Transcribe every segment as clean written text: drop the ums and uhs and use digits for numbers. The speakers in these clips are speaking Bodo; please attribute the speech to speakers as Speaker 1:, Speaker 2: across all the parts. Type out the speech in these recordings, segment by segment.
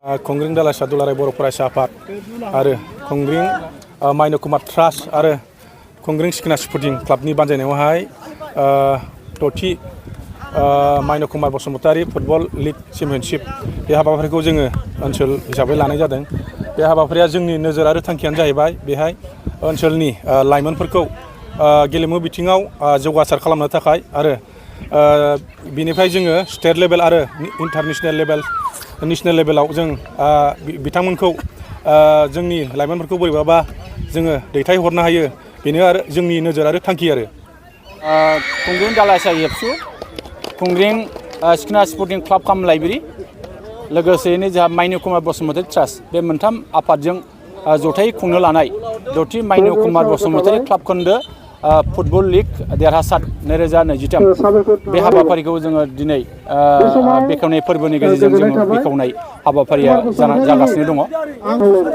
Speaker 1: Khongring Dalasha Dularei बर' फरायसा आफाद आरो खंग्रिं माइनो कुमार ट्रास्ट आरो खंग्रिं सिखोना स्पर्टिं क्लाबनि बानजायनायावहाय दथि Maino Kumar Basumatary football league championship बे हाबाफारिखौ जोङो ओनसोल हिसाबै लानाय जादों। बे हाबाफारिया जोंनि नोजोर आरो थांखियानो जाहैबाय बेहाय ओनसोलनि लाइमोनफोरखौ गेलेमु बिथिङाव जौगासार खालामनो थाखाय आरो बिनिफ्राय जोङो स्टेट लेभेल आरो नेशनेल लेभेलाव जों बिथांमोनखौ जोंनि लाइमोनफोरखौ बोरैबाबा जोङो दैथायहरनो हायो बेनो आरो जोंनि नोजोर आरो थांखि आरो
Speaker 2: खंग्रिं दालासा एबसु खंग्रिं सिखोना स्पर्टिं क्लाब काम लाइब्रेरि लोगोसेयैनो जोंहा माइनो कुमार बसुमतारी ट्रास्ट बे मोनथाम आफादजों जथायै खुंनो लानाय दथि माइनो कुमार बसुमतारी क्लाब खोन्दो फुटबल लीग देरहासार 2023 बे हाबाफारिखौ जोङो दिनै बेखेवनाय फोरबोनि गेजेरजों जोङो बेखेवनाय हाबाफारिया जागासिनो दङ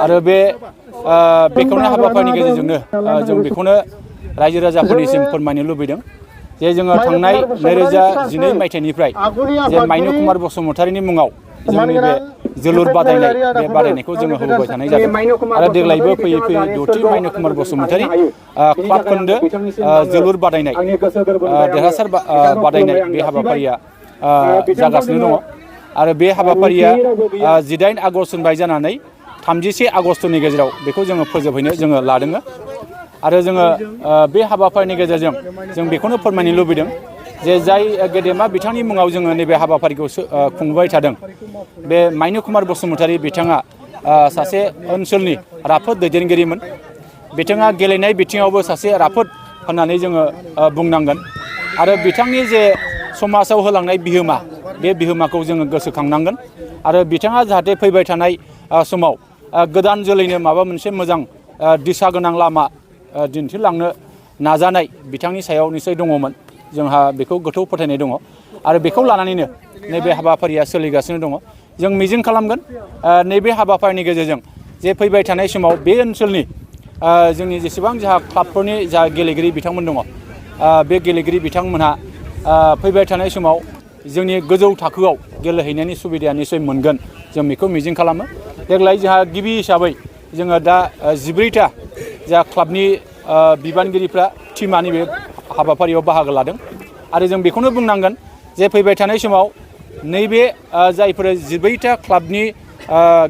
Speaker 2: आरो बे बेखेवनाय हाबाफारिनि गेजेरजोंनो जों बेखौनो रायजो राजाफोरनिसिम फोरमायनो लुबैदों जे जोङो थांनाय 2012 मायथाइनिफ्राय जे माइनो कुमार बसुमतारीनि मुङाव जोंनि बे जोलुर बादायनाय बे बादायनायखौ जोङो होबोबाय थानाय जादों आरो देग्लायबो फैयै फैयै दथि माइनो कुमार बसुमतारी क्लाब खोन्दो जोलुर बादायनाय देरहासार बादायनाय बे हाबाफारिया जागासिनो दङ आरो बे हाबाफारिया 18 आगस्टनिफ्राय जानानै 31 आगस्टनि गेजेराव बेखौ जोङो फोजोबहैनो जोङो लादों आरो जोङो बे हाबाफारिनि गेजेरजों जों बेखौनो फोरमायनो लुबैदों जे जाय गेदेमा बिथांनि मुङाव जोङो नैबे हाबाफारिखौ खुंबोबाय थादों बे माइनो कुमार बसुमतारी बिथाङा सासे ओनसोलनि राफोद दैदेनगिरिमोन बिथाङा गेलेनाय बिथिङावबो सासे राफोद होननानै जोङो बुंनांगोन आरो बिथांनि जे समाजाव होलांनाय बिहोमा बे बिहोमाखौ जोङो गोसोखांनांगोन आरो बिथाङा जाहाथे फैबाय थानाय समाव गोदान जोलैनो माबा मोनसे मोजां दिशा गोनां लामा दिन्थिलांनो नाजानाय बिथांनि सायाव निश्चय दङमोन जोंहा बेखौ गोथौ फोथायनाय दङ आरो बेखौ लानानैनो नैबे हाबाफारिया सोलिगासिनो दङ जों मिजिं खालामगोन नैबे हाबाफारिनि गेजेरजों जे फैबाय थानाय समाव बे ओनसोलनि जोंनि जेसेबां जोंहा क्लाबफोरनि जा गेलेगिरि बिथांमोन दङ बे गेलेगिरि बिथांमोनहा फैबाय थानाय समाव जोंनि गोजौ थाखोआव गेलेहैनायनि सुबिदाया निश्चय मोनगोन जों बेखौ मिजिं खालामो देग्लाय जोंहा गिबि हिसाबै जोङो दा 14टा जा क्लाबनि बिबानगिरिफ्रा टिमानि बे हाबाफारियाव बाहागो लादों आरो जों बेखौनो बुंनांगोन जे फैबाय थानाय समाव नैबे जायफोर 14टा क्लाबनि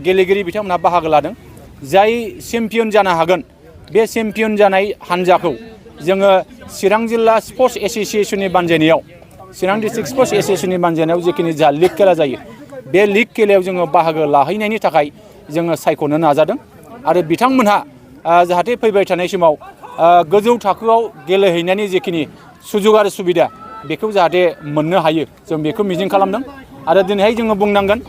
Speaker 2: गेलेगिरि बिथांमोनहा बाहागो लादों जाय चेम्पियन जानो हागोन बे चेम्पियन जानाय हान्जाखौ जोङो चिरां जिल्ला स्पर्ट्स एस'सिएशननि बानजायनायाव चिरां डिस्ट्रिक्ट स्पर्ट्स एस'सिएशननि बानजायनायाव जिखिनि जा लीग खेला जायो बे लीग खेलायाव जोङो बाहागो लाहैनायनि थाखाय जोङो सायख'नो नाजादों आरो बिथांमोनहा जाहाथे फैबाय थानाय समाव गोजौ थाखोआव गेलेहैनायनि जिखिनि सुजुग आरो सुबिदा बेखौ जाहाथे मोननो हायो जों बेखौ मिजिं खालामदों आरो दिनैहाय जोङो बुंनांगोन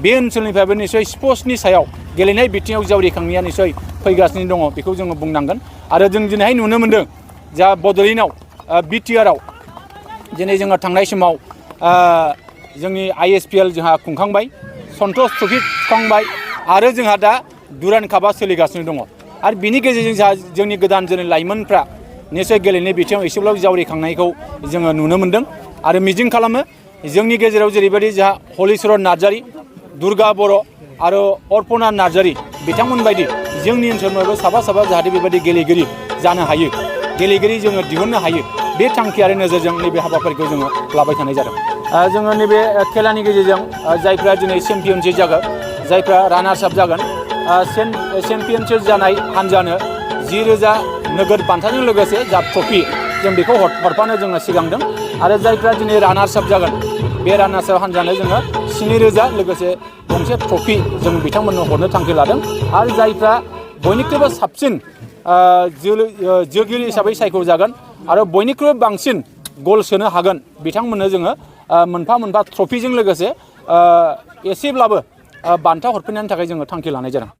Speaker 2: बे ओनसोलनिफ्रायबो निश्चय स्पर्ट्सनि सायाव गेलेनाय बिथिङाव जावरिखांनाया निश्चय फैगासिनो दङ बेखौ जोङो बुंनांगोन आरो जों दिनैहाय नुनो मोनदों जा बड'लेण्डआव बिटिआरआव दिनै जोङो थांनाय समाव जोंनि ISPL जोंहा खुंखांबाय सन्टोष ट्रफि खुंखांबाय आरो जोंहा दा दुरान्ड कापआ सोलिगासिनो दङ आरो बिनि गेजेरजों जोंहा जोंनि गोदान जोलै लाइमोनफ्रा निश्चय गेलेनाय बिथिङाव एसेब्लाबो जावरिखांनायखौ जोङो नुनो मोनदों आरो मिजिं खालामो जोंनि गेजेराव जेरैबायदि जोंहा हलिचरन नार्जारी दुर्गा बर' आरो अर्पना नार्जारी बिथांमोन बायदि जोंनि ओनसोलनिफ्रायबो साफा जाहाथे बेबायदि गेलेगिरि जानो हायो गेलेगिरि जोङो दिहुननो हायो बे थांखि आरो नोजोरजों नैबे हाबाफारिखौ जोङो लाबाय थानाय जादों जोङो नैबे खेलानि गेजेरजों जायफ्रा दिनै चेम्पियनशिप जागोन जायफ्रा रानार्स आप जागोन चेम्पियनशिप जानाय हान्जानो 10,000 नोगोद बान्थाजों लोगोसे जा ट्रफि जों बेखौ हरफानो जोङो सिगांदों आरो जायफ्रा दिनै रानार्स आप जागोन बे रानार्स आप हान्जानो जोङो 7,000 लोगोसे गंसे ट्रफि जों बिथांमोननो हरनो थांखि लादों आरो जायफ्रा बयनिख्रुइबो साबसिन जोगिरि हिसाबै सायख'जागोन आरो बयनिख्रुइबो बांसिन गल सोनो हागोन बिथांमोननो जोङो मोनफा ट्रफिजों लोगोसे एसेब्लाबो बान्था हरफिननायनि थाखाय जोङो थांखि लानाय जादों।